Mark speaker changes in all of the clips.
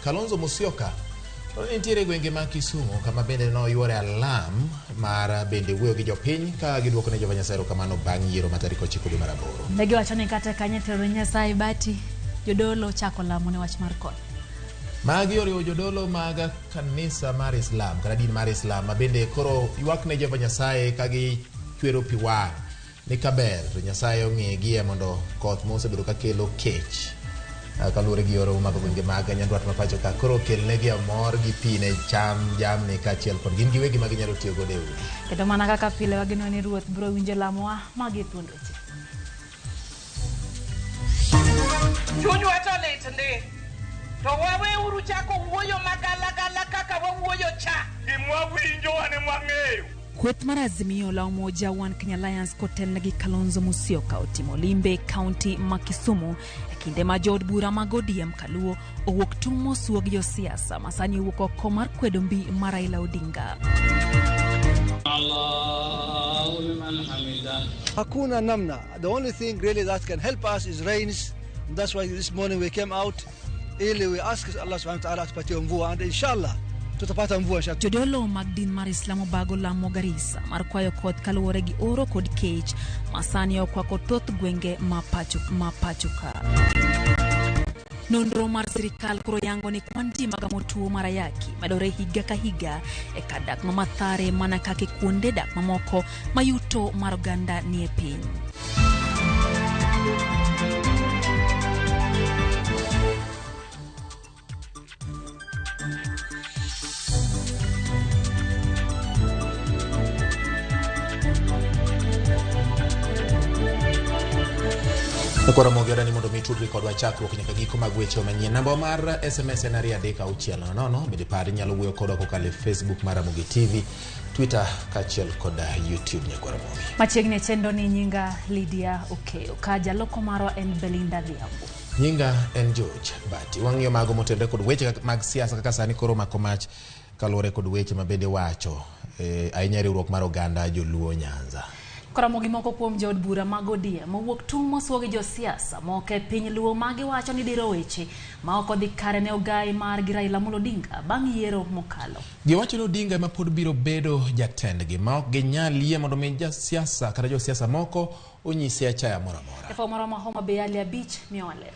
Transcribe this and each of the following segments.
Speaker 1: Kalonzo Musyoka to ne nitiere e gwenge mag Kisumu kama bende noywore alam mar bende wuoyo gi jopiny ka giduoko ne Jehova Nyasaye erokamano bang' yiero ma tarik 9 dwe mar aboro.
Speaker 2: Ne giwacho ni kata kanyo itero ne Nyasaye bati, jodolo ochako lamo ne wach mar koth.
Speaker 1: Magi oriwo jodolo mag kanisa mar Islam kata din mar Islam ma bende koro ywak ne Jehova Nyasaye ka gichwero pi wang' ni kaber to Nyasaye ong'igie mondo koth mosebedo ka kelo kech kaluwore gi oro momako gwenge mag Nyandwat ma pacho ka koro okelnegi mor gi pi ne cham, jamni kaachiel kod gin giwegi ma ginyalo tiyo godo e udi.
Speaker 2: Kendo mana kaka pile wageno ni Ruoth biro winjo lamowa magi e thuond weche.
Speaker 3: Chunywa to lit ndi. To waweuru chako wuoyo magalagala kaka wawuoyo cha.
Speaker 4: Gimwa winjo wan ema wang'eyo.
Speaker 2: Kweth mar Azimio la Umoja One Kenya Alliance kotelne gi Kalonzo Musyoka otimo limbe e kaunti ma Kisumu e kinde ma jood bura mag ODM Kaluo owuok tung' mosuo gi josiasa ma sani owuok oko mar kwedo mbi mar Raila Odinga.
Speaker 5: Hakuna namna. The only thing really that can help us is rains. And that's why this morning we came out ili we ask Allah subhanahu wa ta'ala atupatie mvua and inshallah tutapata mvua inshallah.
Speaker 2: Jodolo mag din mar Islam obago lamo Garissa mar kwayo koth kaluwore gi oro kod kech ma sani okwako thoth gwenge ma pacho ma pacho ka. Nonro mar sirikal koro yango ni kwan ji magamo tuo mar ayaki medore higa ka higa e kar dak ma Mathare mana kaka e kuonde dak mamoko ma yuto mar oganda nie piny.
Speaker 1: Kwara mogi ni mondo mi tudri kodwa chakruok nyaka giko mag weche manyien. Namba mar SMS en 23600. Bende par inyalo wuoyo kodwa kokalo e Facebook mar Ramogi TV, Twitter kaachiel kod YouTube nyakwara Ramogi.
Speaker 2: Machiegni e chenro ni nyinga Lydia Okeyo ka jaloko marwa en Belinda Dhiambo.
Speaker 1: Nyinga en George Bati. Wang'iyo mago motenore kod weche mag siasa kaka sani koro mako mach kaluwore kod weche ma bende wacho ahinya riwruok mar oganda joluo Nyanza.
Speaker 2: Koramogi moko kuom jood bura mag ODM owuok tung' mosuo gi josiasa moko e piny Luo ma giwacho ni diro weche ma ok odhi kare ne ogai margi Raila Amolo Odinga bang' yiero mokalo.
Speaker 1: Giwacho ni Odinga ema pod biro bedo jatendgi ma ok ginyal yie mondo mi jasiasa kata josiasa moko onyise achaya moro amora.
Speaker 2: Jafwambo marwa ma Homa Bay Ali Abich miyowa ler.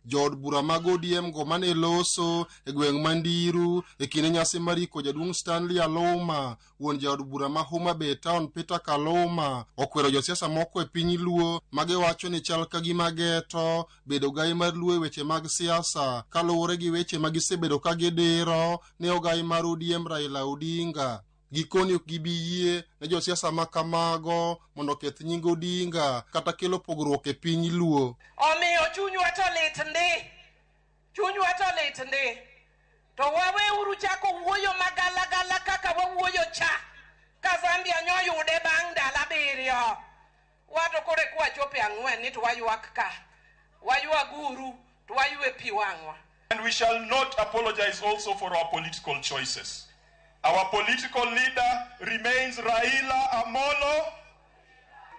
Speaker 6: Jood bura mag ODM go mane loso e gweng' ma Ndiru e kinde nyasi mar iko jaduong' Stanley Aloma, wuon jaod bura ma Homa Bay Town Peter Kaluma, okwero josiasa moko e piny Luo magiwacho ni chal ka gima geto bedo gai mar Luo e weche mag siasa kaluwore gi weche ma gisebedo ka gidiro ne ogai mar ODM Raila Odinga. Gikoni ok gibi yie ne josiasa ma kamago mondo oketh nying Odinga kata kelo pogruok e piny Luo.
Speaker 3: Omiyo chunywa to lit ndi. Chunywa to lit ndi. To waweuru chako wuoyo magalagala kaka wawuoyo cha. Ka Zambia nyoyude bang' ndalo 7. Wato koro eka wachopo e 4 ni to waywak ka. Waywaguru to waywe pi wang'wa.
Speaker 4: And we shall not apologize also for our political choices. Our political leader remains Raila Amolo.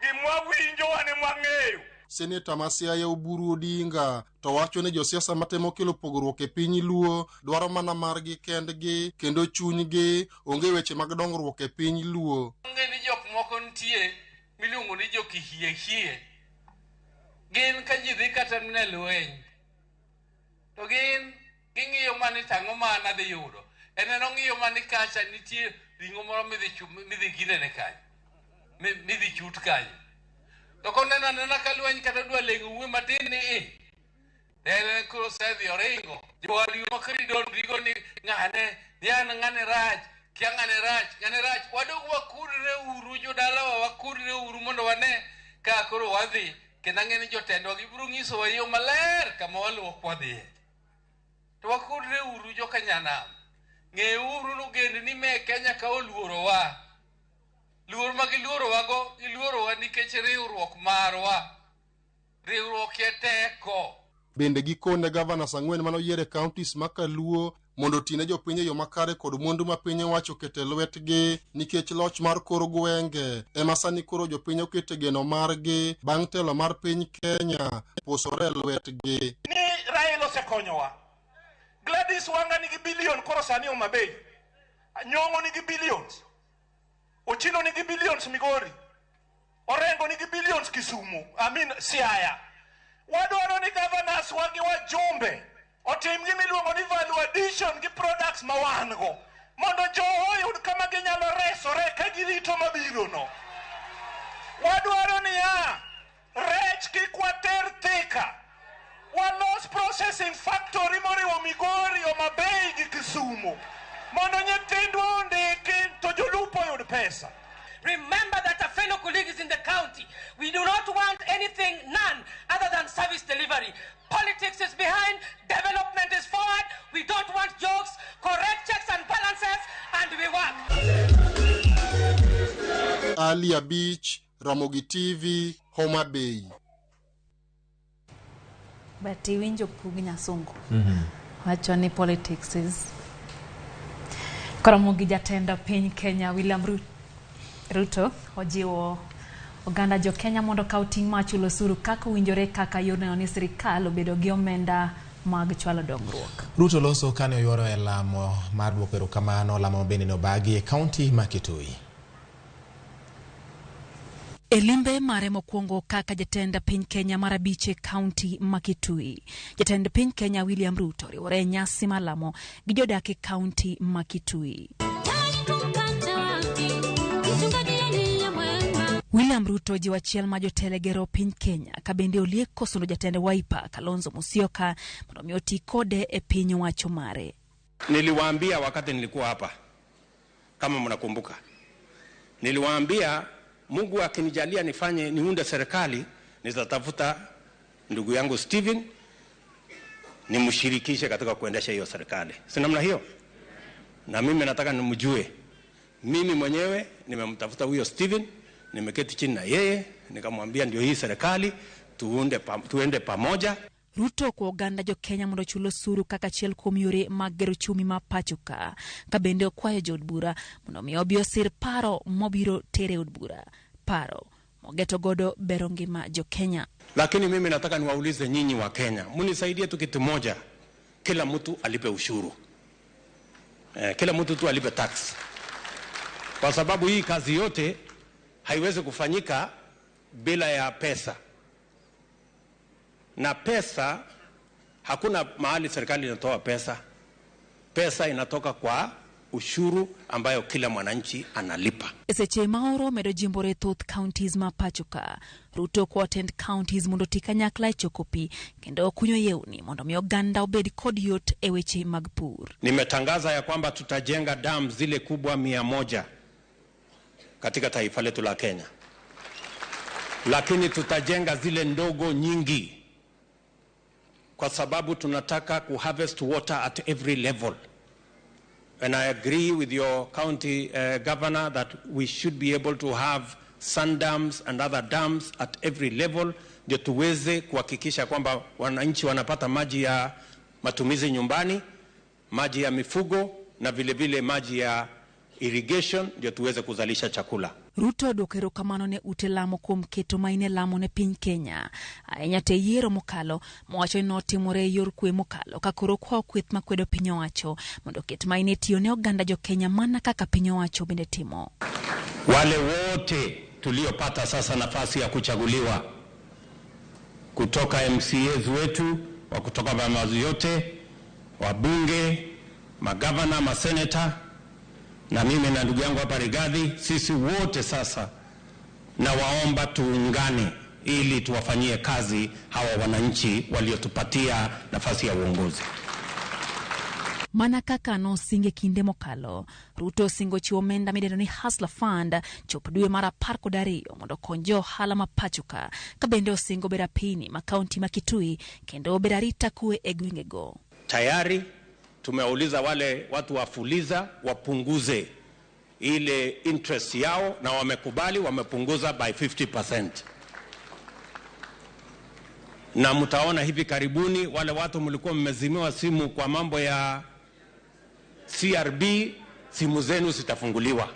Speaker 4: Gimwa winjo wan ema wang'eyo.
Speaker 6: Seneta ma Siaya Oburu Odinga to wacho ni josiasa matemo kelo pogruok e piny Luo dwaro mana margi kendgi kendo chunygi onge weche mag dongruok e piny Luo.
Speaker 7: Onge ni jok moko nitie miluongo ni jokihiehie. Gin ka ji dhi kata mana lweny to gin ging'iyo mana tang'o ma an adhi yudo. En en ong'iyo mana kacha nitie ring'o moro midhi ginene kanyo, midhi chut kanyo. To koneno anena ka lweny kata dwa leng'o wuoyi matin ni i, en koro osedhi oringo. Jowadgi moko ridonrigo ni ng'ane, ni an ng'ane rach, kia ng'ane rach, ng'ane rach. Wadog wakudre uru jodalawa, wakudre uru mondo wane ka koro wadhi. Kendo ang'e ni jotendwa gibiro nyisowa yo maler kama waluwo kwadhiye. To wakudre uru joka nyanam. Ng'euru ni ogendni me Kenya ka oluorowa. Luor ma giluorowago, giluorowa nikech riwruok marwa. Riwruok e teko.
Speaker 6: Bende gikone gavanas 4 manoyier e counties ma Kaluo mondo otine jopiny e yo makare kod mwandu ma piny owacho okete lwetgi nikech loch mar kor gwenge ema sani koro jopiny okete geno margi bang' telo mar piny Kenya pusore e lwetgi.
Speaker 4: Ni Raila osekonyowa. Gladys Wanga nigi billion koro sani Homa Bay. Nyong'o nigi billions. Ochilo nigi billions Migori. Orengo nigi billions Kisumu. I mean Siaya. Wadwaro ni governors wagi wajumbe otim gima iluongo ni value addition gi products ma wan go mondo jowa oyud kama ginyalo resore ka girito mabiro no. Wadwaro niya, rech kik water Thika. Walos processing factory moriwo Migori, Homa Bay gi Kisumu mondo nyithindwa ondiki to jolupo oyud pesa.
Speaker 3: Remember that a fellow colleague is in the county. We do not want anything, none, other than service delivery. Politics is behind, development is forward. We don't want jokes, correct checks and balances, and we work.
Speaker 6: Ali Abich, Ramogi TV, Homa Bay.
Speaker 2: But iwinjo pug Nyasungu. Wacho ni politics is koromo gi jatend piny Kenya William Ruto ojiwo oganda jo Kenya mondo okaw ting' mar chulo osuru kaka owinjore kaka yor neno ni sirikal obedo gi omenda mag chwalo dongruok.
Speaker 1: Ruto loso kane oyuoro e lamo mar duoko erokamano, lamo bende nobagi e kaunti ma Kitui.
Speaker 2: E limbe mare mokwongo kaka jatend piny Kenya mar abich e kaunti ma Kitui, jatend piny Kenya William Ruto oriwore e nyasi mar lamo gi jodak e kaunti ma Kitui. William Ruto jiwo achiel ma jotelo gero piny Kenya ka bende olieko sundo jatend Wiper Kalonzo Musyoka mondo mi oti kode e piny owacho mare.
Speaker 8: Niliwaambia wakati nilikuwa hapa, kama mnakumbuka, niliwaambia Mungu akinijalia nifanye niunde serikali, nitatafuta ndugu yangu Steven nimshirikishe katika kuendesha hiyo serikali. Si namna hiyo? Na mimi nataka nimjue. Mimi mwenyewe nimemtafuta huyo Steven, nimeketi chini na yeye, nikamwambia ndio hii serikali tuende pamoja.
Speaker 2: Ruto kwa oganda jo Kenya mondo ochul osuru kaka achiel kuom yore mag gero uchumi ma pacho ka, ka bende okwayo jood bura mondo mi obi osir paro mobiro tere od bura, paro mogeto godo bero ngima jo Kenya.
Speaker 8: Lakini mimi nataka niwaulize nyinyi wa Kenya, munisaidie tu kitu moja, kila mtu alipe ushuru. Kila mtu tu alipe tax. Kwa sababu hii kazi yote haiwezi kufanyika bila ya pesa. Na pesa, hakuna mahali serikali inatoa pesa. Pesa inatoka kwa ushuru ambayo kila mwananchi analipa.
Speaker 2: Seche maoro medo jimbore thoth counties ma pacho ka. Ruto kwa tend counties mondo oti kanyakla e choko pi kendo kunyo yewni mondo mi oganda obed kod yot e weche mag pur.
Speaker 8: Nimetangaza ya kwamba tutajenga dam zile kubwa 100 katika taifa letu la Kenya. Lakini tutajenga zile ndogo nyingi kwa sababu tunataka ku harvest water at every level. And I agree with your county governor that we should be able to have sand dams and other dams at every level ndio tuweze kuhakikisha kwamba wananchi wanapata maji ya matumizi nyumbani, maji ya mifugo na vile vile maji ya irrigation ndio tuweze kuzalisha chakula.
Speaker 2: Ruto odwoko erokamano ne ute lamo kuom keto maine lamo ne piny Kenya. Ahinya te yiero mokalo mowacho ni notimore e yor kwe mokalo ka koro okwayo kweth makwedo piny owacho mondo oket maine tiyo ne oganda jo Kenya mana kaka piny owacho bende timo.
Speaker 8: Wale wote tuliopata sasa nafasi ya kuchaguliwa kutoka MCAs wetu, wa kutoka vyama yote, wabunge, magavana, maseneta, na mimi na ndugu yangu hapa Rigathi, sisi wote sasa nawaomba tuungane ili tuwafanyie kazi hawa wananchi waliotupatia nafasi ya uongozi.
Speaker 2: Mana kaka nosinge kinde mokalo, Ruto osingo chiwo omenda midendo ni Hustler Fund chop dwe mar 12 mondo okony jo ohala ma pacho ka, ka bende osingo bedo apini ma kaunti ma Kitui kendo bedo arita kwe e gwengego.
Speaker 8: Tayari tumeuliza wale watu wa Fuliza wapunguze ile interest yao na wamekubali, wamepunguza by 50%. Na mtaona hivi karibuni wale watu mlikuwa mmezimiwa simu kwa mambo ya CRB, simu zenu zitafunguliwa.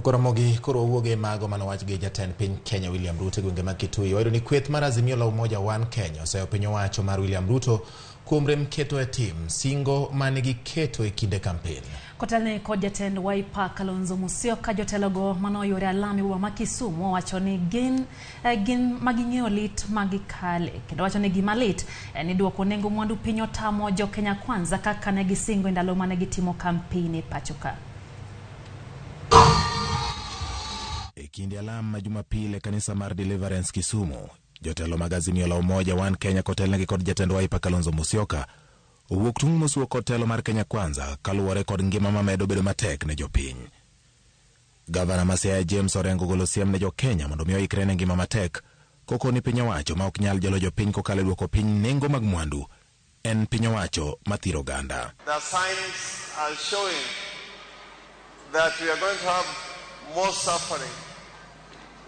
Speaker 1: Koro mogi koro wuoge mago manowach gi jatend piny Kenya William Ruto e gwenge mag Kitui. Wayudo ni kweth mar Azimio la Umoja One Kenya oseyo piny owacho mar William Ruto kuom rem keto e tim singo mane giketo e kinde kampen.
Speaker 2: Kotelne kod jatend Wiper Kalonzo Musyoka, jotelogo manoyuore alami boma ma Kisumu owacho ni gin gin maging'eyo lit magikale kendo wacho ni gima lit en ni duoko nengo mwandu piny otamo jo Kenya Kwanza kaka ne gisingo e ndalo mane gitimo kampen e pacho ka.
Speaker 1: E kinde alam ma Jumapil e kanisa mar Deliverance Kisumu, jotelo mag Azimio la Umoja One Kenya kotelnegi kod jatend Wiper Kalonzo Musyoka owuok tung' mosuo kod telo mar Kenya Kwanza kaluwore kod ngima mamedo bedo matek ne jopiny. Gavana ma Siaya James Orengo golo siem ne jo-Kenya mondo mi oikre ne ngima matek kokoni piny owacho ma ok nyal jolo jopiny kokalo e duoko piny nengo mag mwandu en piny owacho mathiro oganda.
Speaker 9: The signs are showing that we are going to have more suffering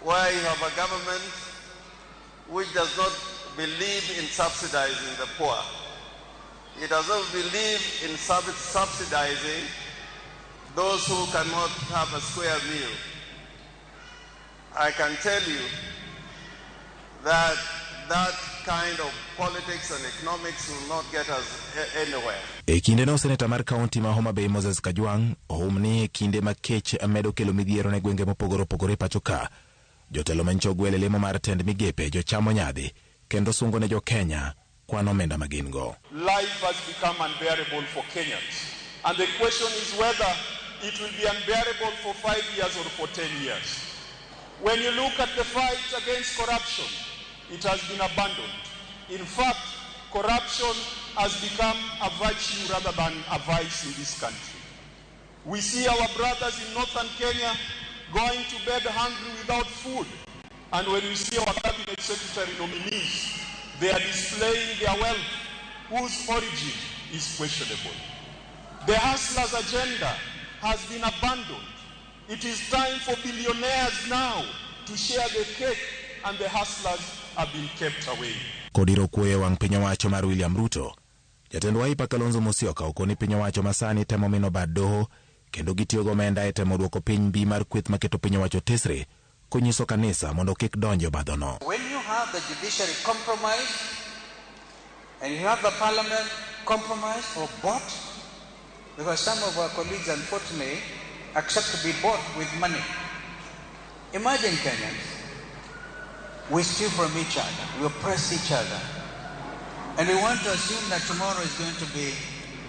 Speaker 9: where you have a government which does not believe in subsidizing the poor. It does not believe in subsidizing those who cannot have a square meal. I can tell you that that kind of politics and economics will not get us anywhere.
Speaker 1: E kindeno seneta mar kaunti ma Homa Bay Moses Kajwang' ohum ni e kinde ma kech medo kelo midhiero ne gwenge mopogore opogore pacho ka, jotelo manyicho ogwel e lemo mar tend migepe jochamo nyadhi kendo sungo ne jo-Kenya kwan omenda ma gin go.
Speaker 10: Life has become unbearable for Kenyans. And the question is whether it will be unbearable for 5 years or for 10 years. When you look at the fight against corruption, it has been abandoned. In fact, corruption has become a virtue rather than a vice in this country. We see our brothers in northern Kenya going to bed hungry without food. And when we see our cabinet secretary nominees, they are displaying their wealth, whose origin is questionable. The hustler's agenda has been abandoned. It is time for billionaires now to share the cake, and the hustlers have been kept away.
Speaker 1: Kodiro kuoyo wang' piny owacho mar William Ruto, jatend Wiper Kalonzo Musyoka okoni piny owacho masani temo mino bad doho kendo gitiyo gomenda e temo duoko piny mbi mar kweth maketo piny owacho tesre konyiso kanisa mondo kik donj e obadhono.
Speaker 11: When you have the judiciary compromised and you have the parliament compromised or bought, because some of our colleagues unfortunately accept to be bought with money. Imagine Kenyans, we steal from each other, we oppress each other, and we want to assume that tomorrow is going to be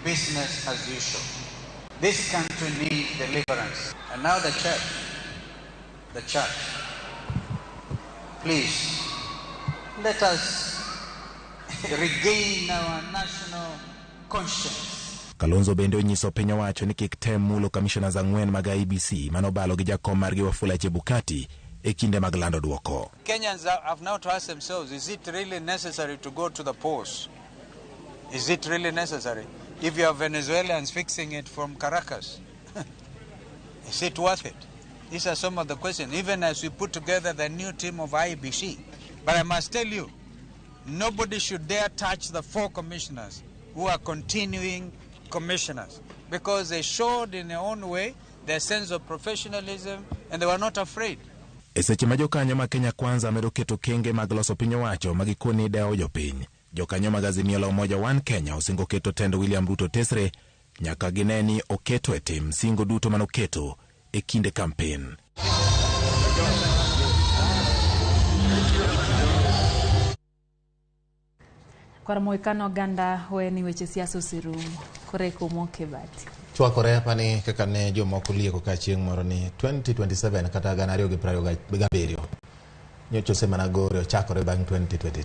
Speaker 11: business as usual. This country needs deliverance. And now the church, please let us regain our national conscience.
Speaker 1: Kalonzo bende onyiso piny owacho ni kik tem mulo commissioners ang'wen mag IEBC manobalo gi jakom margi Wafula Chebukati e kinde mag lando duoko.
Speaker 11: Kenyans have now to ask themselves, is it really necessary to go to the polls? Is it really necessary? If you have Venezuelans fixing it from Caracas, is it worth it? These are some of the questions, even as we put together the new team of IEBC. But I must tell you, nobody should dare touch the four commissioners who are continuing commissioners because they showed in their own way their sense of professionalism and they were not afraid.
Speaker 1: E seche ma jokanyo ma Kenya Kwanza medo keto kenge mag loso piny owacho ma gikoni dewo jopiny, jokanyo mag Azimio la Umoja One Kenya osingo keto tend William Ruto tesre nyaka gine ni oketo e tim singo duto manoketo e kinde kampen.
Speaker 2: Kwar Moikano oganda we ni weche siasa oserumo koro eka omoke bati.
Speaker 1: Chwakore apani kaka ne jomoko lieko ka chieng' moro ni 2027 kata 2027 nyocha osemana gore ochakore bang' 2022.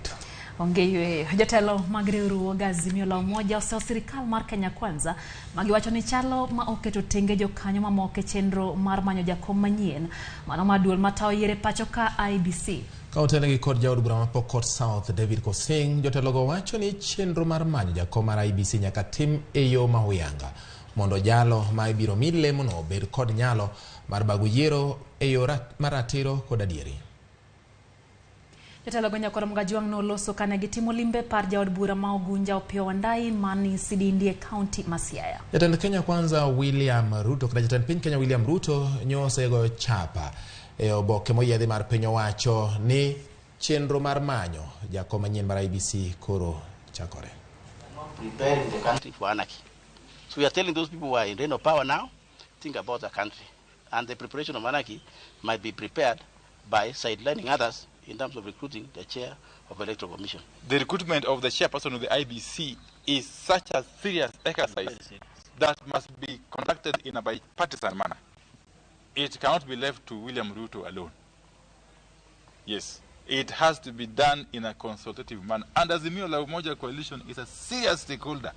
Speaker 2: Onge yweyo. Jotelo mag riwruog Azimio la Umoja oseyo sirikal mar Kenya Kwanza magiwacho ni chalo ma oketo tenge jokanyo mamoko e chenro mar manyo jakom manyien mano mar duol matayo yiero e pacho ka IEBC.
Speaker 1: Ka otelnegi kod jaod bura ma Pokot South David Pkosing, jotelogo wacho ni chenro mar manyo jakom mar IEBC nyaka tim e yo ma huyanga mondo jalo ma ibiro mi lemono obed kod nyalo mar bago yiero e yo mar ratiro kod adieri.
Speaker 2: Jotelo go Nyakwar Mgajwang' noloso kane gitimo limbe par jaod bura ma Ugunja Opiyo Wandayi mani Sidindi e kaunti ma Siaya.
Speaker 1: Jatend Kenya Kwanza William Ruto kata jatend piny Kenya William Ruto nyosegoyo chapa e oboke moyiedhi mar piny owacho ni chenro mar manyo jakom manyien mar IEBC koro chakore.
Speaker 12: Preparing the country for anarchy. So we are telling those people who are in reign of power now, think about the country. And the preparation of anarchy might be prepared by sidelining others in terms of recruiting the chair of Electoral Commission.
Speaker 13: The recruitment of the chairperson of the IEBC is such a serious exercise that must be conducted in a bipartisan manner. It cannot be left to William Ruto alone. Yes, it has to be done in a consultative manner. And Azimio La Umoja Coalition is a serious stakeholder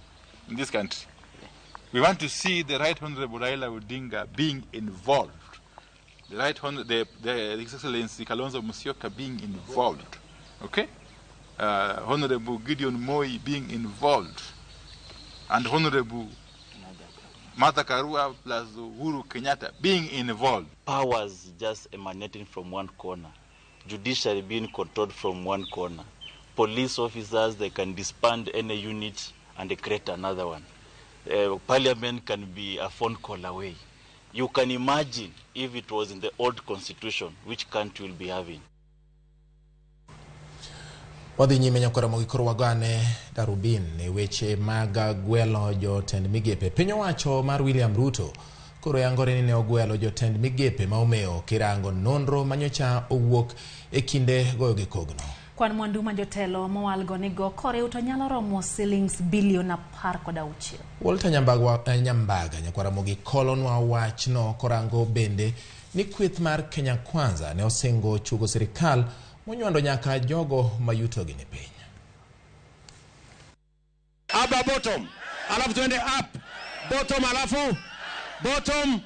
Speaker 13: in this country. We want to see the Right Honorable Raila Odinga being involved. The Right Honorable, the His Excellency Kalonzo Musyoka being involved. Okay? Honorable Gideon Moi being involved. And Honorable Martha Karua plus Uhuru Kenyatta being involved.
Speaker 14: Powers just emanating from one corner. Judiciary being controlled from one corner. Police officers, they can disband any unit and they create another one. Parliament can be a phone call away. You can imagine if it was in the old constitution, which country will be having.
Speaker 1: Wadhi nyime nyakwara mogi koro wagane darubin e weche mag gwelo jotend migepe. Piny owacho mar William Ruto koro yangore ni ne ogwelo jotend migepe ma omewo kirango nonro manyocha owuok e kinde goyo gi kogno.
Speaker 2: Kwan mwandu ma jotelo mowalgo nigo koriw to nyalo romo silings bilion 16.
Speaker 1: Walter Nyambaga nyakwara mogi kolonwa wachno korango bende ni kweth mar Kenya Kwanza ne osingo chugo sirikal monywando nyaka jogo mayutogi ni piny.
Speaker 8: Aba bottom, alafu tuende up, bottom alafu, bottom.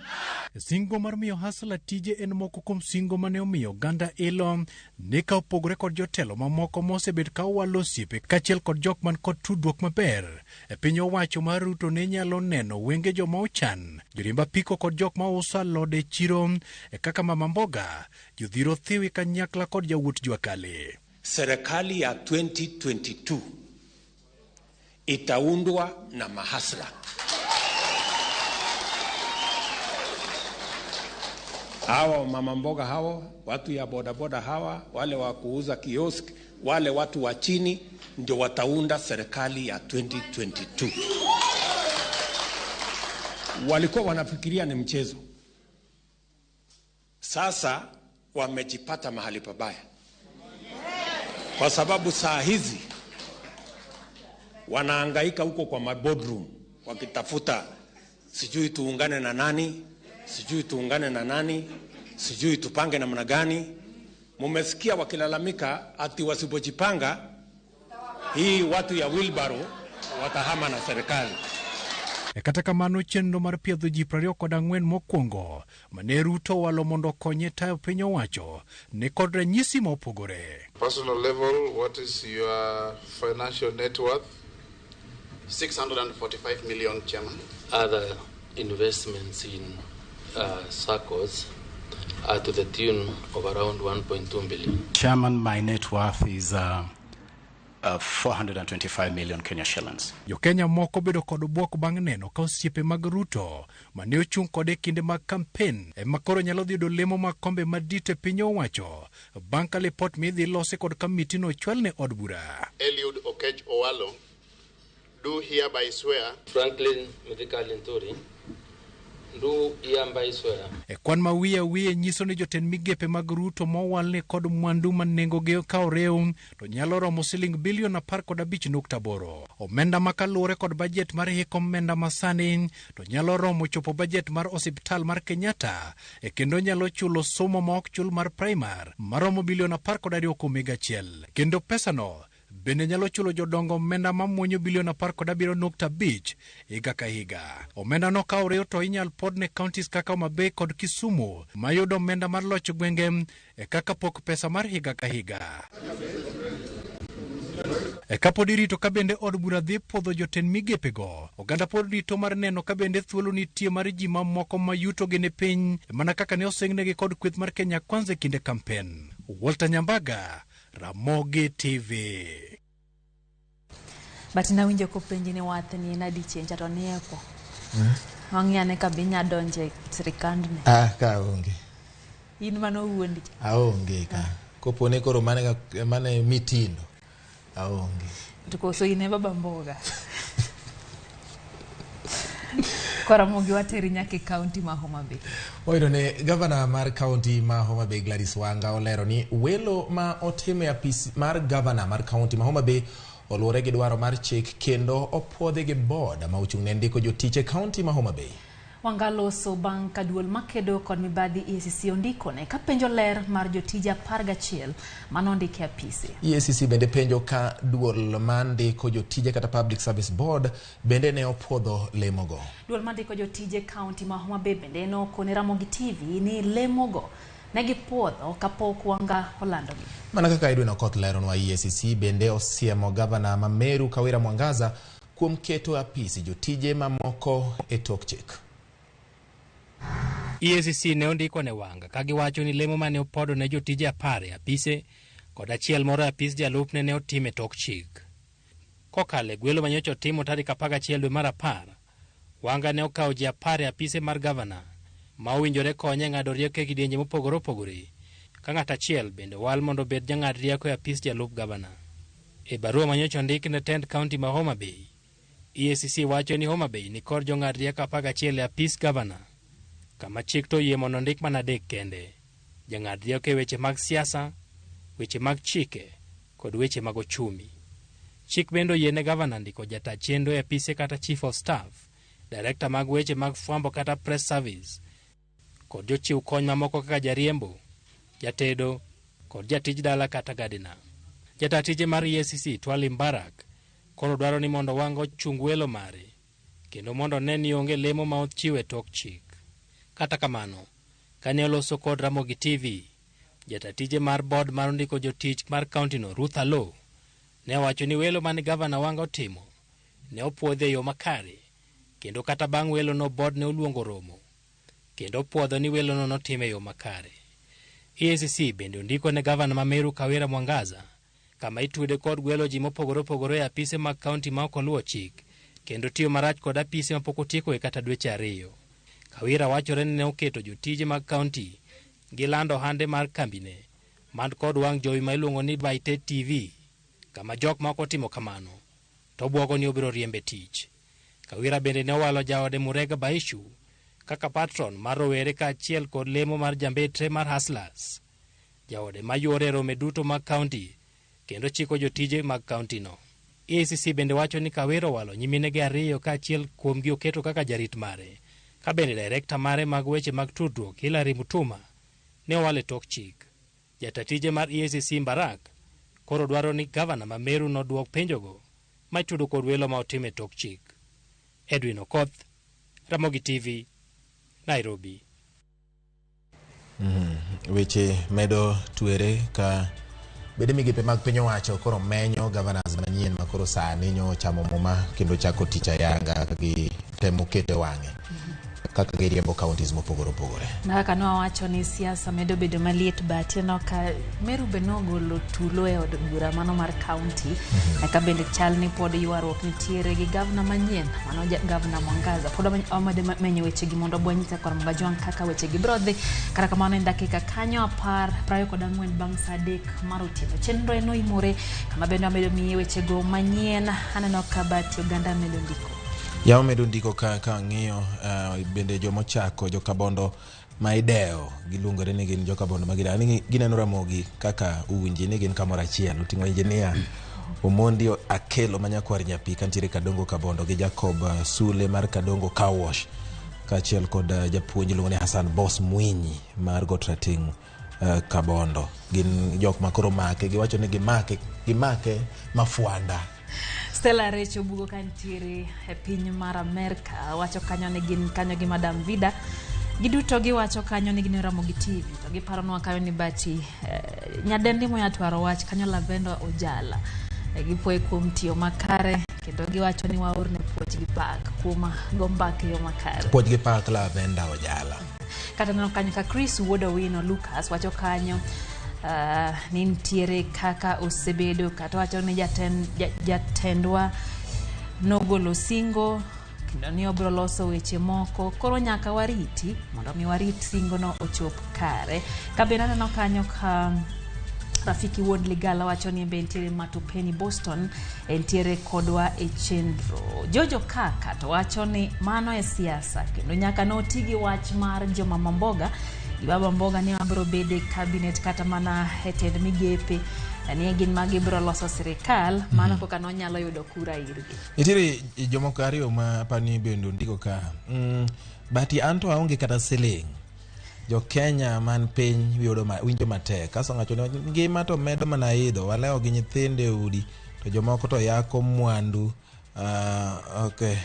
Speaker 15: Singo mar miyo Hustler tije en moko kuom singo mane omiyo oganda ilo ni ka opogore kod jotelo mamoko mosebet ka owalo osiepe kaachiel kod jok man kod tudruok maber. E piny owacho mar Ruto ne nyalo neno wenge joma ochan, joriemb apiko kod jok mauso alode e chiro e kaka mama mboga, jodhiro thiwi kanyakla kod jawuot jua kali.
Speaker 8: Serikali ya 2022 itaundwa na mahasla. Hawa mama mboga hawa, watu ya bodaboda hawa, wale wa kuuza kiosk, wale watu wa chini ndio wataunda serikali ya 2022. Walikuwa wanafikiria ni mchezo. Sasa wamejipata mahali pabaya. Kwa sababu saa hizi wanahangaika huko kwa maboardroom wakitafuta sijui tuungane na nani, sijui tuungane na nani, sijui tupange namna gani. Mumesikia wakilalamika ati wasipojipanga hii watu ya wheelbarrow watahama na serikali.
Speaker 15: E kata kamano chenro mar piedho ji 24 mokwongo mane Ruto owalo mondo okonye tayo piny owacho ni kod ranyisi ma opogore.
Speaker 16: Personal level, what is your financial net worth?
Speaker 12: 645 million, Chairman.
Speaker 7: Other investments in SACCOs are to the tune of around 1.2 billion.
Speaker 17: Chairman, my net worth is 425 million Kenya shillings.
Speaker 15: Jo-Kenya moko bedo kod bwok bang' neno ka osiepe mag Ruto mane ochung' kode e kinde mag kampen ema koro nyalo dhi yudo lemo mag kombe madit e piny owacho bang' ka lipot midhi losi kod kamiti no ochwal ne od bura.
Speaker 16: Eliud Okech Owalo, do hereby swear.
Speaker 7: Franklin Mithika Linturi, do hereby swear.
Speaker 15: E kwan ma wiye wiye nyiso ni jotend migepe mag Ruto mowalne kod mwandu ma nengogi ka orew to nyalo romo siling bilion 15.8. Omenda ma kaluwore kod bajet mar hik omenda masani to nyalo romo chopo bajet mar osiptal mar Kenyatta e kendo nyalo chulo somo ma ok chul mar primar maromo bilion 12.1. Kendo pesano bende nyalo chulo jodongo omenda mamuonyo bilion 17.5 higa ka higa. Omenda no ka oriw to inyal pod ne counties kaka Homa Bay kod Kisumu mayudo omenda mar loch gwenge e kaka pok pesa mar higa ka higa. E kapod irito ka bende od bura dhi puodho jotend migepego, oganda pod rito mar neno ka bende thuolo nitie mar ji mamoko ma yutogi ni piny mana kaka ne osingnegi kod kweth mar Kenya Kwanza e kinde kampen. Walter Nyambaga, Ramogi TV.
Speaker 2: But nawinjo kopenji ni wathni en adi chieng' cha to nieko. Wang'i ane ka be inya donjo e sirikandni.
Speaker 1: Ah, ka aonge.
Speaker 2: In mano wuondi cha.
Speaker 1: Aonge ka. Kopo ni koro mane mane mitindo. Aonge.
Speaker 2: To koso in e baba mboga. Koro Ramogi wateri nyaka e kaunti ma Homa Bay.
Speaker 1: Wayudo ni gavana mar kaunti ma Homa Bay Gladys Wanga olero ni welo ma otimo e apis mar gavana mar kaunti ma Homa Bay oluwore gi dwaro mar chik kendo opuodhi gi board ma ochung' ne ndiko jotich e kaunti ma Homa Bay.
Speaker 2: Wanga loso bang' ka duol makedo kod mibadhi EACC ondikone kapenjo ler mar jotije 11 manondiki e apise.
Speaker 1: EACC bende penjo ka duol ma ndiko jotije kata Public Service Board bende ne opuodho lemogo.
Speaker 2: Duol mandiko jotije kaunti ma Homa Bay bende nokone Ramogi TV ni lemogo ne gipuodho kapok Wanga olandogi.
Speaker 1: Mana kaka Edwin Okoth leronwa, EACC bende osiemo gavana ma Meru Kawira Mwangaza kuom keto apisi jotije mamoko e tok chik.
Speaker 18: EACC ne ondiko ne Wanga ka giwacho ni lemo mane opodo ne jotije 10 e apise kod achiel moro e apis jalupne ne otim e tok chik. Kokalo e gwelo manyocha otimo tarik 11 dwe mar 10, Wanga ne okawo ji 10 e apise mar gavana ma owinjore konye e ng'ado rieko e kidienje mopogore opogore, ka ng'at achiel bende owal mondo obed jang'ad rieko e apis jalup gavana. E barua manyocha ondik ne tend kaunti ma Homa Bay, EACC wacho ni Homa Bay ni kod jong'ad rieko 11 e apis gavana, kama chik to oyie mondo ondik mana 3 kende: jang'ad rieko e weche mag siasa, weche mag chike kod weche mag ochumi. Chik bende oyie ne gavana ndiko jata chenro e apise kata chief of staff, director mag weche mag fwambo kata press service, kod jochiw kony mamoko kaka jariembo, jatedo kod jatij dala kata gardener. Jata tije mar EACC Twali Mbarak koro dwaro ni mondo Wanga ochung welo mare kendo mondo one ni onge lemo ma ochiw e tok chik. Kata kamano, kane oloso kod Ramogi TV, jata tije mar board mar ndiko jotich mar kaunti no Ruth Alo ne owacho ni welo mane gavana Wanga otimo ne opuodhi e yo makare, kendo kata bang' welo no board ne oluongo romo kendo opuodho ni welo no notim e yo makare. EACC bende ondiko ne gavana ma Meru Kawira Mwangaza kama itude kod gwelo ji mopogore opogore e apise mag kaunti ma ok oluwo chik kendo tiyo marach kod apise mapok otieko e kata dweche 2. Kawira wachore ni ne oketo jotije mag kaunti gi lando ohande mar kambine man kod wang' jowi ma iluongo ni Baite TV, kama jok ma ok otimo kamano to bwogo ni obiro riembe tich. Kawira bende ne owalo jaode Murega Baishu kaka patron mar rowere kaachiel kod lemo mar jambetre mar Hustlers. Jaode ma yuore e rome duto mag kaunti kendo chiko jotije mag kaunti no. EACC bende wacho ni Kawira owalo nyiminege 2 kaachiel kuomgi oketo kaka jarit mare, ka bende direkta mare mag weche mag tudruok Hilary Mutuma ne owal e tok chik. Jata tije mar EACC Mbarak koro dwaro ni gavana ma Meru noduok penjogo maitudo kod welo ma otim e tok chik. Edwin Okoth, Ramogi TV, Nairobi.
Speaker 1: Weche medo twere ka bede migepe mag piny owacho koro menyo governors manyien ma koro sani nyo chamo muma kendo chako tich ayanga ka gitemo keto e wang'e kaka giriembo counties mopogore opogore.
Speaker 2: Na kaka nowacho ni siasa medo bedo maliet, but ineno ka Meru be nogolo tulo e od bura mano mar county. Eka bende chal ni pod ywaruok nitiere gi gavana manyien mano gavana Mwangaza. Pod wamedo menyo wechegi mondo wanyise kod Mgajwang' kaka wechegi biro dhi. Kata kamano en dakika kanyo 24 bang' saa 3 mar otieno. Chenro en oimore kama bende wamedo miye wechego manyien. Aneno ka Bati Oganda medo ndiko.
Speaker 1: Yawo medo ndiko ka ang'iyo bende jomochako jokabondo ma idewo giluongore ni gin jokabondo ma gidewo ni gineno Ramogi kaka uwinji ni gin kamoro achiel. Oting'o engineer Omondi Akelo ma nyakwar Nyapi kantiere Kadongo Kabondo gi Jacob Sule mar Kadongo Car Wash kaachiel kod japuonj iluongo ni Hassan Boss Mwinyi mar Got Rateng' Kabondo. Gin jok ma koro make giwacho ni gimake mafwanda.
Speaker 2: Stella Recho bugo kantiere e piny mar Amerka wacho kanyo ni gin kanyo gi Madam Vida. Giduto giwacho kanyo ni gin Ramogi TV to giparonwa kanyo ni Bati nyadendi moya twaro wach kanyo Lavendo Ojala. Gipuoye kuom tiyo makare kendo giwacho ni waorne puoch gi pak kuom go mbaka e yo makare.
Speaker 1: Puoch gi pak Lavenda Ojala.
Speaker 2: Kata neno kanyo ka Chris Wuod Owino Lucas wacho kanyo Ni nitiere kaka osebedo kata wacho ni jatendwa nogolo singo kendo ni obiro loso weche moko, koro nyaka wariti mondo mi warit singono ochop kare. Kabende aneno kanyo ka Rafiki Wuod Ligala wacho ni be nitiere Matopeni Boston, entiere kodwa e chenro. Jojo Kaka to wacho ni mano e siasa kendo nyaka noti gi wach mar jomama mboga gi baba mboga ni wabiro bedo e cabinet kata mana e tend migepe ni gin ma gibiro loso sirikal mano koka nonyalo yudo kura irgi.
Speaker 1: Nitiere jomoko ariyo ma apani bende ondiko ka. But anto aonge kata siling. Jo Kenya man piny yudo winjo matek. Kaso ng'acho ni ngima to medo mana idho, walewo gi nyithindo e udi to jomoko to yako mwandu. Okay.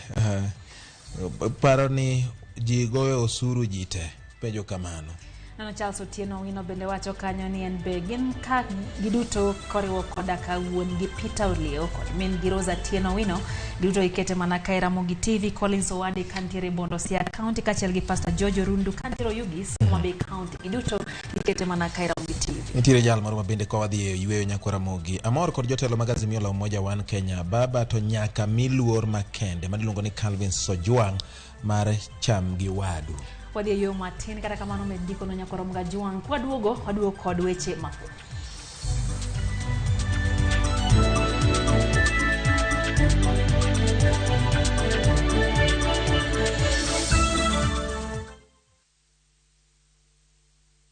Speaker 1: Paro ni ji goyo osuru ji te. Penjo kamano.
Speaker 2: Nano Charles Otieno Owino bende wacho kanyo ni en be gin ka giduto koriwo koda ka wuon gi Peter Olieo kod min gi Rosa Atieno Owino giduto ikete mana ka e Ramogi TV. Collins Owade kantiere Bondo Siaya County kaachiel gi Pastor George Orundu kantiere Oyugis Homa Bay County giduto ikete mana ka e Ramogi TV.
Speaker 1: Nitiere jal moro mabende kwa wadhi e yweyo nyakwa Ramogi. Amor kod jotelo mag Azimio la Umoja One Kenya. Baba to nyaka mi luor makende maniluongo ni Calvin Sojwang mar cham gi wadu.
Speaker 2: Wadhi e yo matin kata kamano med ndiko no nyakwa Ramogi Ajwang'. Kwaduogo waduogo kod weche mathoth.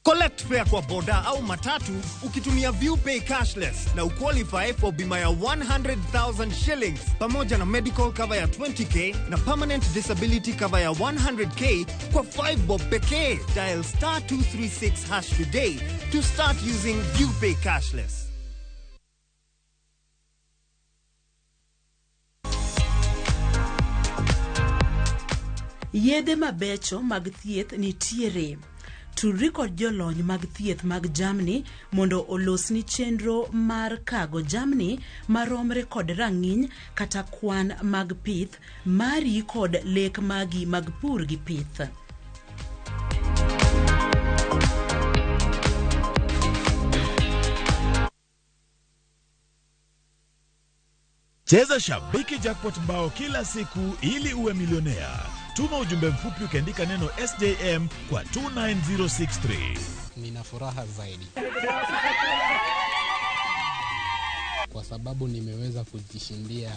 Speaker 19: Collect fare kwa boda au matatu ukitumia ViewPay cashless na uqualify for bima ya 100,000 shillings pamoja na medical cover ya 20k na permanent disability cover ya 100k kwa 5 bob pekee. Dial star 236 hash today to start using ViewPay cashless.
Speaker 20: Yedhe mabecho mag thieth nitiere. Tudri kod jolony mag thieth mag jamni mondo olosni chenro mar kago jamni maromre kod rang'iny kata kwan mag pith mari kod lek magi mag pur gi pith.
Speaker 21: Cheza Shabiki Jackpot mbao kila siku ili uwe milionea. Tuma ujumbe mfupi ukiandika neno SJM kwa 29063.
Speaker 22: Nina furaha zaidi kwa sababu nimeweza kujishindia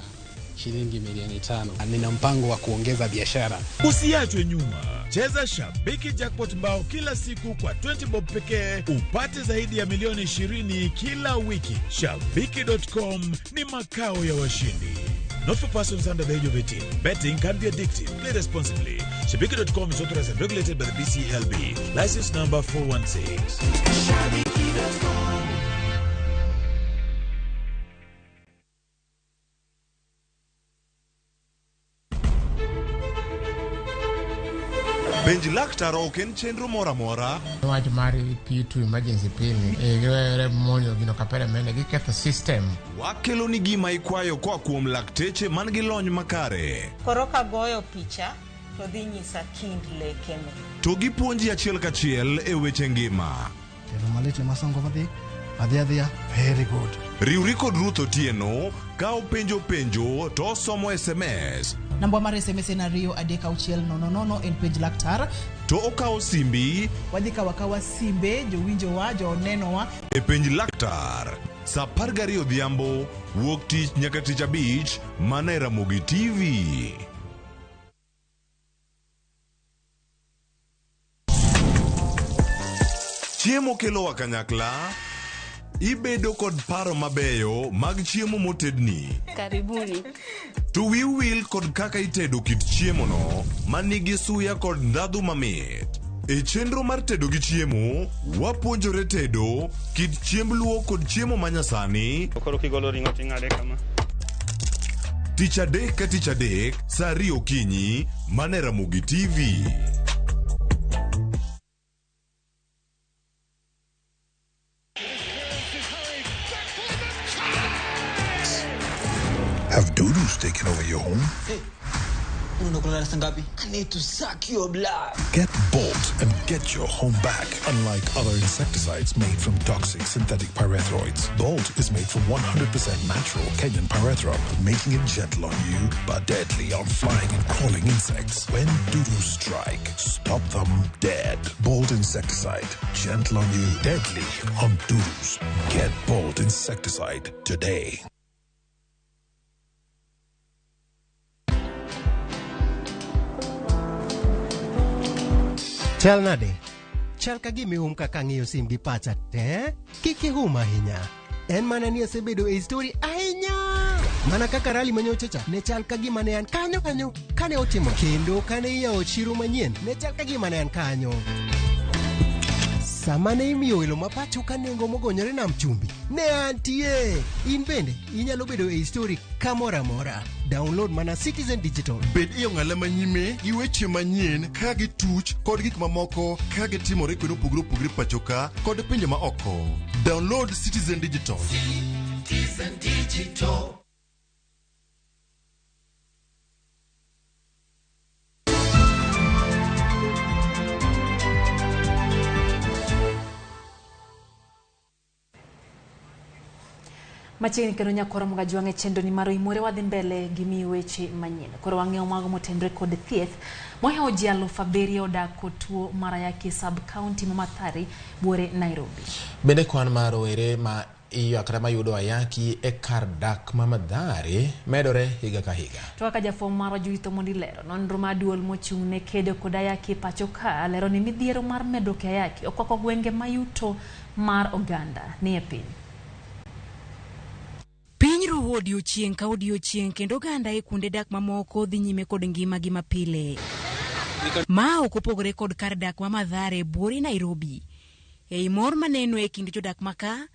Speaker 22: shilingi milioni 5. Nina mpango wa kuongeza biashara.
Speaker 21: Usiachwe nyuma. Cheza Shabiki Jackpot mbao kila siku kwa 20 bob pekee upate zaidi ya milioni 20 kila wiki. Shabiki.com ni makao ya washindi. Not for persons under the age of 18. Betting can be addictive. Play responsibly. Shabiki.com is authorized and regulated by the BCLB. License number 416. Shabiki.com.
Speaker 23: Penj laktar ok en chenro moro amora.
Speaker 24: Wach mar P2 emergency pill ni giwere monjo gino kapere mene giketho system.
Speaker 23: Wakelo ni gima ikwayo koa kuom lakteche man gi lony makare.
Speaker 25: Koro kagoyo picha to dhi nyisa kind lekene.
Speaker 23: To gipuonji achiel kachiel e weche ngima.
Speaker 5: Kendo malit ema songo madhi adhi adhiya very good.
Speaker 23: Riwri kod Ruth Otieno ka openjo penjo to osomo SMS.
Speaker 26: Namba mar SMS en 2 3 6 0 0 en penj laktar.
Speaker 23: To okawo simbi.
Speaker 26: Wadhi kawo akawa simbe jowinjowa jonenowa.
Speaker 23: E penj laktar saa 12 odhiambo wuok tich nyaka tich abich mana e Ramogi TV. Chiemo kelowa kanyakla. Ibedo kod paro mabeyo mag chiemo motedni.
Speaker 27: Karibuni.
Speaker 23: To wiu wil kod kaka itedo kit chiemono manigi suya kod ndhadhu mamit. E chenro mar tedo gi chiemo, wapuonjore tedo kit chiemb luo kod chiemo manyasani.
Speaker 28: Koro kigolo ring'o ting'ade kama.
Speaker 23: Tich adek ka tich adek, saa 2 okinyi, mana e Ramogi TV.
Speaker 29: Have doodles taken over your home?
Speaker 3: Unaenda kulala saa ngapi? I need to suck your blood.
Speaker 4: Get Bolt and get your home back. Unlike other insecticides made from toxic synthetic pyrethroids, Bolt is made from 100% natural Kenyan pyrethrum, making it gentle on you but deadly on flying and crawling insects. When dudu strike, stop them dead. Bolt insecticide, gentle on you, deadly on dudus. Get Bolt insecticide today.
Speaker 6: Chal nade? Chal ka gima ihum kaka ang'iyo sim gi pacha te. Kik ihum ahinya. En mana ni asebedo e story ahinya. Mana kaka rali manyocha cha ne chal ka gima ne an kanyo kanyo kane otimo. Kendo kane iyawo chiro manyien ne chal ka gima ne an kanyo. Sama ne imiyo welo ma pacho ka nengo mogonyore nam chumbi, ne antie. In bende inyalo bedo e story kamoro amora. Download mana Citizen Digital.
Speaker 23: Bed e ong'ala manyime gi weche manyien ka gituch kod gik mamoko ka gitimore kuonde mopogore opogore pacho ka kod pinje ma oko. Download Citizen Digital.
Speaker 3: Citizen Digital.
Speaker 2: Machiegni kendo nyakoro mogajwang' e chenro ni mar oimore wadhi mbele gi miyo weche manyien. Koro wang'eyo mago motenore kod thieth. Mohewo ji 7,000 odak kod tuo mar ayaki sub county ma Mathare buore Nairobi.
Speaker 1: Bende kwan mar rowere ma iyuak kata mayudo ayaki e kar dak ma Mathare medore higa ka higa.
Speaker 2: To kaka jafwambo marwa Judith Omondi lero, nonro mar duol mochung' ne kedo kod ayaki e pacho ka lero ni midhiero mar medruok e ayaki okwako gwenge ma yuto mar oganda ni e piny.
Speaker 9: Piny ruwo odiochieng' ka odiochieng' kendo oganda e kuonde dak mamoko dhi nyime kod ngimagi mapile. Ma ok opogore kod kar dak ma Mathare buore Nairobi. Ei mor maneno e kind jodak maka,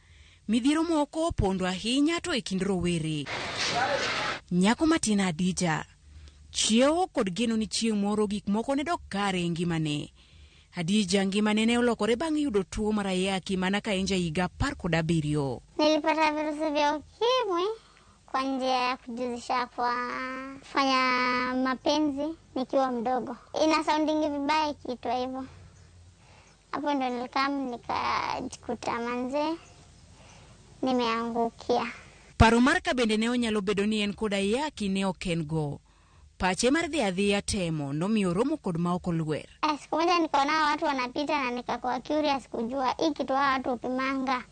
Speaker 9: midhiero moko opondo ahinya to e kind rowere. Nyako matin Adija chiewo kod geno ni chieng' moro gik moko ne dok kare e ngimane. Adija ngimane ne olokore bang' yudo tuo mar ayaki mana ka en ja higa 17.
Speaker 10: Nilipata virusi vya ukimwi kwa njia ya kujihusisha kwa kufanya mapenzi nikiwa mdogo. Ina soundingi vibaya ikiitwa hivyo. Hapo ndo nilikam nikajikuta manze nimeangukia.
Speaker 9: Paro mar ka bende ne onyalo bedo ni en kod ayaki ne ok en go. Pache mar dhi adhiya temo nomiyo romo kod ma ok olwer.
Speaker 10: Siku moja nikaona watu wanapita na nikakuwa curious kujua hii kitu hawa watu hupimanga.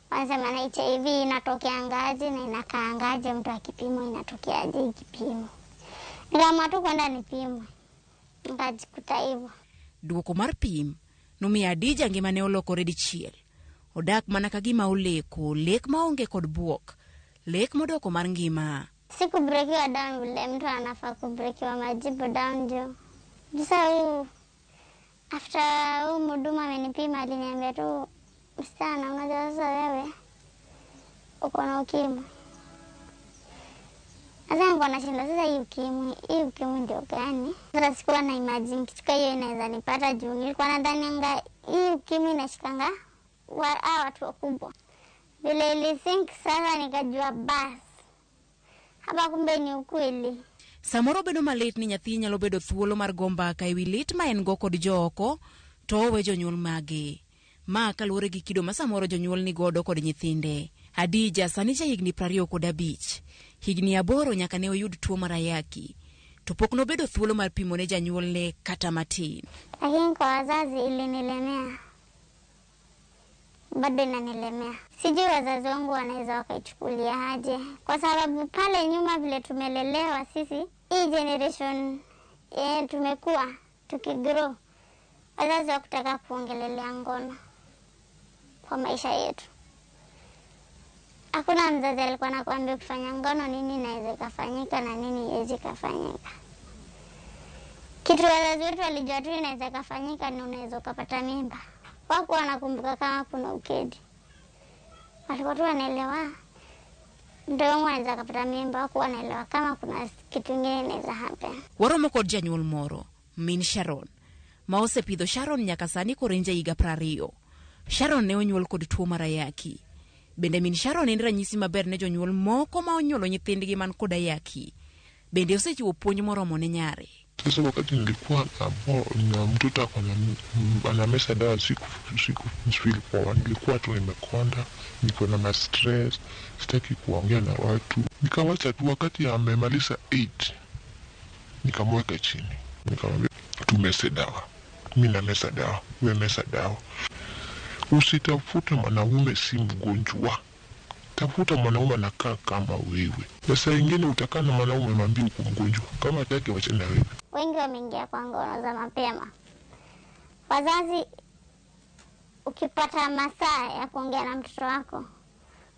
Speaker 10: Wanasema na HIV inatokeangaje na inakaangaje, mtu akipimwa inatokeaje ikipimwa. Nikaamua tu kwenda nipimwe. Nikajikuta hivyo.
Speaker 9: Duoko mar pim nomiyo Adija ngimane olokore dichiel. Odak mana ka gima oleko, lek maonge kod buok, lek modoko mar ngima.
Speaker 10: Sikubrekiwa down vile mtu anafaa kubrekiwa majibu down juu. Sasa huyu after huyu mhudumu amenipima aliniambia tu, msichana, unajua sasa wewe uko na ukimwi. Sasa nilikuwa nashinda sasa hii ukimwi ndio gani? Sasa sikuwa na imagine kitu kama hiyo inaweza nipata juu nilikuwa nadhani hii ukimwi inashikanga watu wakubwa. Vile ilisink sasa nikajua bas. Hapa kumbe ni ukweli.
Speaker 9: Samoro bedo malit ni nyathi nyalo bedo thuolo mar go mbaka ewi lit ma en go kod jooko to owe jonyuol mage. Ma kaluwore gi kido ma samoro jonyuol ni godo kod nyithinde. Adija sani ja higni 25. Higni 8 nyaka ne oyud tuo mar ayaki. To pok nobedo thuolo mar pimo ne janyuolne kata matin.
Speaker 10: Lakini kwa wazazi ilinilemea. Bado inanilemea. Sijui wazazi wangu wanaweza wakaichukulia aje. Kwa sababu pale nyuma vile tumelelewa sisi, hii generation tumekuwa tukigrow. Wazazi wakutaka kuongelelea ngono kwa maisha yetu. Hakuna mzazi alikuwa anakuambia kufanya ngono nini inaweza kufanyika na nini haiwezi kufanyika. Kitu wazazi wetu walijua tu inaweza kufanyika ni unaweza ukapata mimba. Hawakuwa wanakumbuka kama kuna ukedi. Walikuwa tu wanaelewa ndio wangu anaweza kupata mimba, hawakuwa wanaelewa kama kuna kitu kingine inaweza happen.
Speaker 9: Waromo kod janyuol moro, min Sharon, ma osepidho Sharon nyaka sani koro en jahiga 20. Sharon ne onyuol kod tuo mar ayaki. Bende min Sharon en ranyisi maber ne jonyuol moko ma onyuolo nyithindgi man kod ayaki. Bende osechiwo puonj moromo ne nyare.
Speaker 8: Sasa wakati nilikuwa na mtoto anameza dawa, siku feel poa, nilikuwa tu nimekonda, niko na ma stress, sitaki kuongea na watu. Nikawacha tu, wakati amemaliza 8 nikamweka chini, nikamwambia tumeze dawa, mimi nameza dawa, wewe meza dawa. Usitafute mwanaume si mgonjwa, tafuta mwanaume anakaa kama wewe. Na saa ingine utakaa na mwanaume mwambie uko mgonjwa, kama hataki wachana na wewe.
Speaker 10: Wengi wameingia kwa ngono za mapema. Wazazi, ukipata masaa ya kuongea na mtoto wako,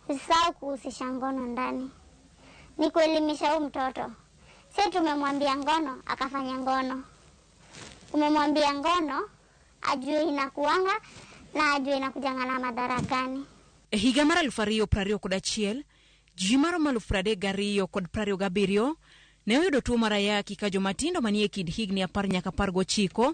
Speaker 10: usisahau kuhusisha ngono ndani. Ni kuelimisha huyu mtoto. Si tumemwambia ngono akafanya ngono. Umemwambia ngono ajue inakuanga na ajue inakujanga na madhara gani.
Speaker 9: E higa mar 2021, ji maromo 32,027 ne oyudo tuo mar ayaki ka jomatindo manie kind higni 10 nyaka 19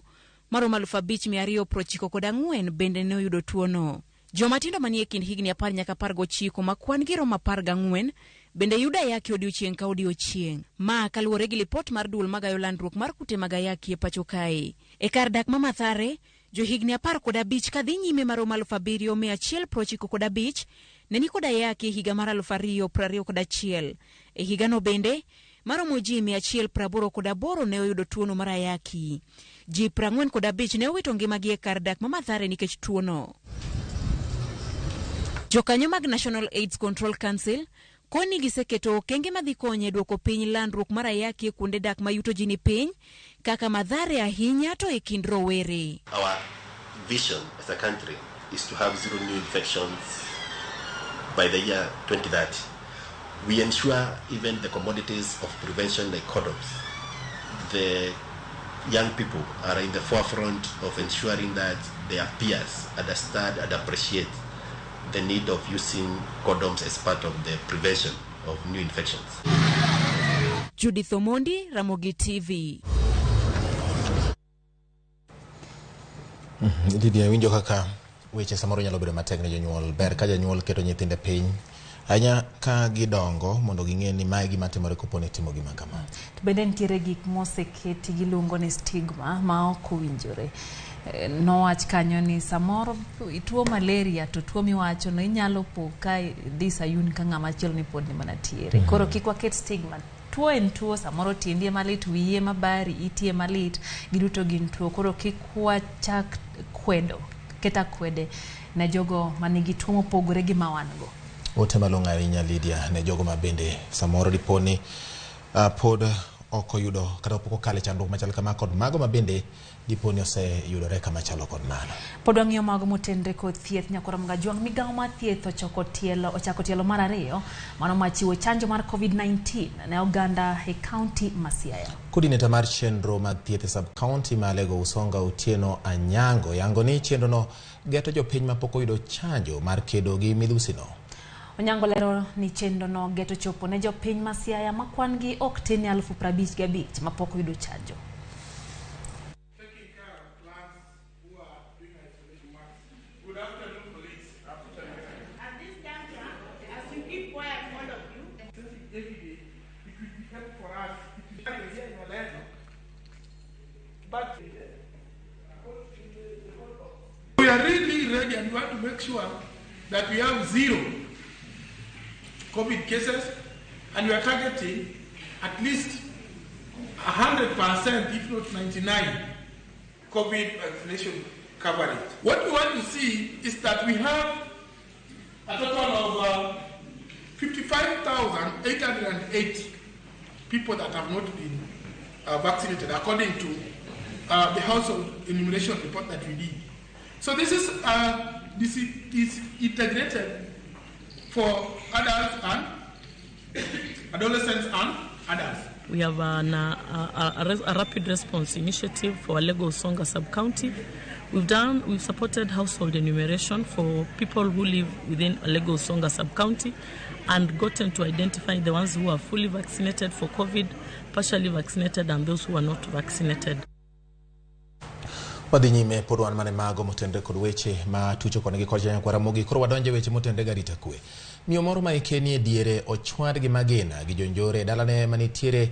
Speaker 9: maromo 5294 bende ne oyudo tuono. Jomatindo manie kind higni 10 nyaka 19 ma kwan gi romo 14 bende yudo ayaki odiochieng' ka odiochieng'. Ma kaluwore gi lipot mar duol magayo landruok mar kute mag ayaki e pacho kae. E kar dak ma Mathare, johigni 15 kadhi nyime maromo 7195 ne ni kod ayaki e higa mar 2021. E higano bende maromo ji 188 ne oyudo tuono mar ayaki. Ji 45 ne owito ngimagi e kar dak ma Mathare nikech tuono. Jokanyo mag National AIDS Control Council koni giseketo okenge madhi konyo e duoko piny landruok mar ayaki e kuonde dak ma yuto ji ni piny kaka Mathare ahinya to e kind rowere.
Speaker 11: Our vision as a country is to have zero new infections by the year 2030. We ensure even the commodities of prevention like condoms. The young people are in the forefront of ensuring that their peers understand and appreciate the need of using condoms as part of the prevention of new infections.
Speaker 9: Judith Omondi, Ramogi TV.
Speaker 1: Lydia, winjo kaka weche samoro nyalo bedo matek ne jonyuol. Ber ka janyuol keto nyithinde piny ahinya ka gidongo mondo ging'e ni mae gima timore kopo ni timo gima kama.
Speaker 2: To bende nitiere gik moseketi giluongo ni stigma ma ok owinjore. Nowach kanyo ni samoro tuo malaria to tuo miwacho no inyalo po ka idhi sayun ka ng'ama chielo ni pod ni mana tiere. Koro kik waket stigma. Tuo en tuo, samoro tiendi ema lit, wiyi ema bari, iti ema lit, giduto gin tuo. Koro kik wachak kwedo, keta kwede ne jogo manigi tuo mopogore gi ma wan go.
Speaker 1: Ote malong'o ahinya Lydia ne jogo ma bende samoro dipo ni pod ok oyudo kata pok okale chandruok machal kama kod mago ma bende dipo ni oseyudore kama chalo kod mano.
Speaker 2: Pod wang'iyo mago motenre kod thieth. Nyakoro Mgajwang' migawo mar thieth ochako tielo mar ariyo mano machiwo chanjo mar COVID-19 ne oganda e kaunti ma Siaya.
Speaker 1: Coordinator mar chenro mag thieth e sub-county ma Alego Usonga Otieno Anyango yango ni chenrono geto jopiny mapok oyudo chanjo mar kedo gi midhusino.
Speaker 2: Onyango lero ni chenrono geto chopo ne jopiny ma Siaya ma kwan gi ok tin ne 55,000 mapok oyudo chanjo.
Speaker 7: We are really ready and we want to make sure that we have zero COVID cases, and we are targeting at least 100%, if not 99, COVID vaccination coverage. What we want to see is that we have a total of 55,880 people that have not been vaccinated, according to the household enumeration report that we did. So this is integrated for adults and adolescents and adults.
Speaker 12: We have a rapid response initiative for Alego Usonga sub-county. We've supported household enumeration for people who live within Alego Usonga sub-county and gotten to identify the ones who are fully vaccinated for COVID, partially vaccinated, and those who are not vaccinated.
Speaker 1: Wadhi nyime pod wan mane mago motenre kod weche ma tucho koni gi kocha nyakwar Ramogi. Koro wadonje weche motenre gi arita kwe. Miyo moro ma hike nie diere ochwad gi magina gi jonjore e dalane manitiere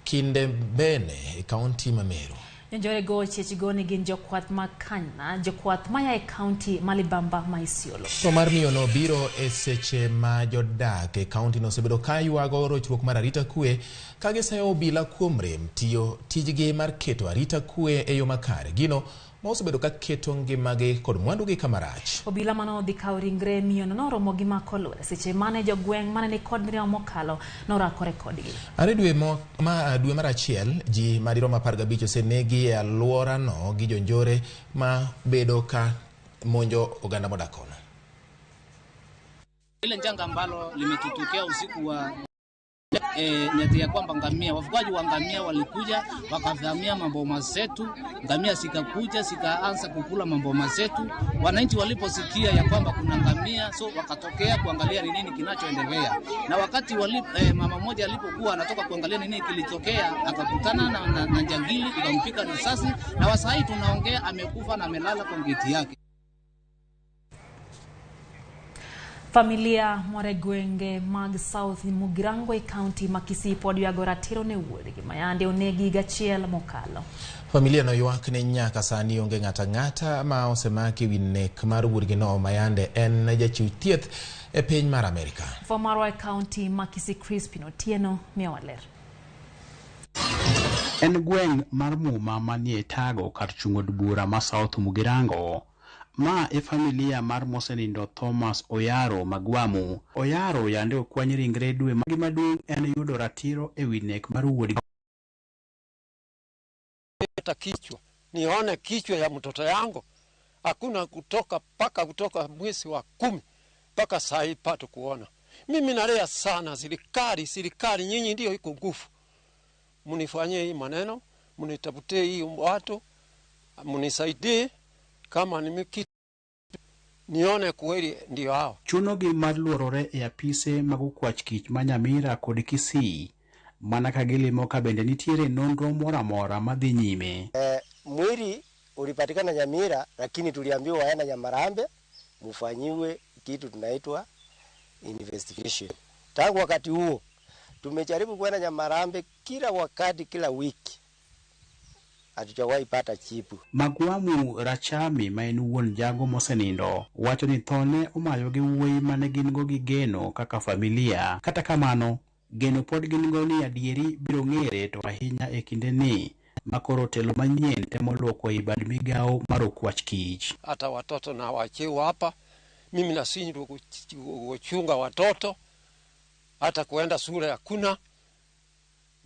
Speaker 1: Kindembene e kaunti ma Meru.
Speaker 2: Jonjorego ochechgo ni gin jokwath ma Kanyna, jokwath maya e kaunti ma Libamba ma Isiolo.
Speaker 1: Tho mar miyono biro e seche ma jodak e kauntino osebedo ka ywago rochruok mar arita kwe ka gisayo obila kuom rem tiyo tijgi mar keto arita kwe e yo makare. Gino ma osebedo ka keto ngimagi kod mwandugi kama rach.
Speaker 2: Obila mane odhi kawo ringre miyono noromo gi mako lweny seche mane jogweng' mane ni kod mirima mokalo norakore kodgi.
Speaker 1: Are dwe mar achiel, ji madirom 15 osenegi e alworano gi jonjore ma bedo ka monjo oganda modak kono.
Speaker 13: Ile janga ambalo limetutokea usiku wa ni ya kwamba ngamia, wafugaji wa ngamia walikuja wakavamia maboma zetu, ngamia zikakuja zikaanza kukula maboma zetu. Wananchi waliposikia ya kwamba kuna ngamia, so wakatokea kuangalia ni nini kinachoendelea. Na wakati mama mmoja alipokuwa anatoka kuangalia ni nini kilitokea, akakutana na jangili ikampiga risasi, na wasai tunaongea amekufa na amelala kwa ngeti yake.
Speaker 2: Familia more gwenge mag South Mugirango e kaunti ma Kisii pod ywago ratiro ne wuodgi mayande onegi higa achiel mokalo.
Speaker 1: Familia no ywak ni nyaka sani onge ng'ata ng'ata ma osemaki wi nek mar wuodgi no mayande en jachiw thieth e piny mar Amerika.
Speaker 2: Marwa e kaunti ma Kisii Crispin Otieno miyowa ler.
Speaker 14: En gweng' mar muma manie Tago kar chung' od bura ma South Mugirango. Ma e familia mar mosenindo Thomas Oyaro Magwamu. Oyaro yande okwany ringre dwe maduong' en yudo ratiro e wi nek mar wuodgi.
Speaker 15: Kichwa nione kichwa ya mtoto yangu hakuna kutoka paka kutoka mwezi wa 10 mpaka saa hii pato kuona. Mimi nalea sana serikali, nyinyi ndio iko nguvu, mnifanyie hii maneno, mnitafutie hii watu, mnisaidie kama nimeki nione kweli ndio hao.
Speaker 14: Chunogi mar luorore e apise mag okwach kich ma Nyamira kod Kisii mana ka gilimo ka bende nitiere nonro moro amora madhi nyime.
Speaker 16: Mwili ulipatikana Nyamira, lakini tuliambiwa waenda Nyamarambe mufanyiwe kitu tunaitwa investigation. Tangu wakati huo tumejaribu kwenda Nyamarambe kila wakati, kila wiki, hatujawahi pata chipu.
Speaker 14: Magwamu Rachami ma en wuon jago mosenindo wacho ni thone omayo gi wuoyi mane gin go gi geno kaka familia. Kata kamano geno pod gin go ni adieri biro ng'ere, to ahinya e kinde ni makoro telo manyien temo luoko i bad migawo mar okwach kich.
Speaker 15: Hata watoto na wachewa hapa, mimi nashindwa kuchunga watoto, hata kuenda shule hakuna.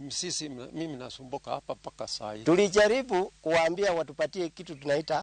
Speaker 15: Msisi mimi nasumbuka hapa mpaka saa hii.
Speaker 16: Tulijaribu kuwaambia watupatie kitu tunaita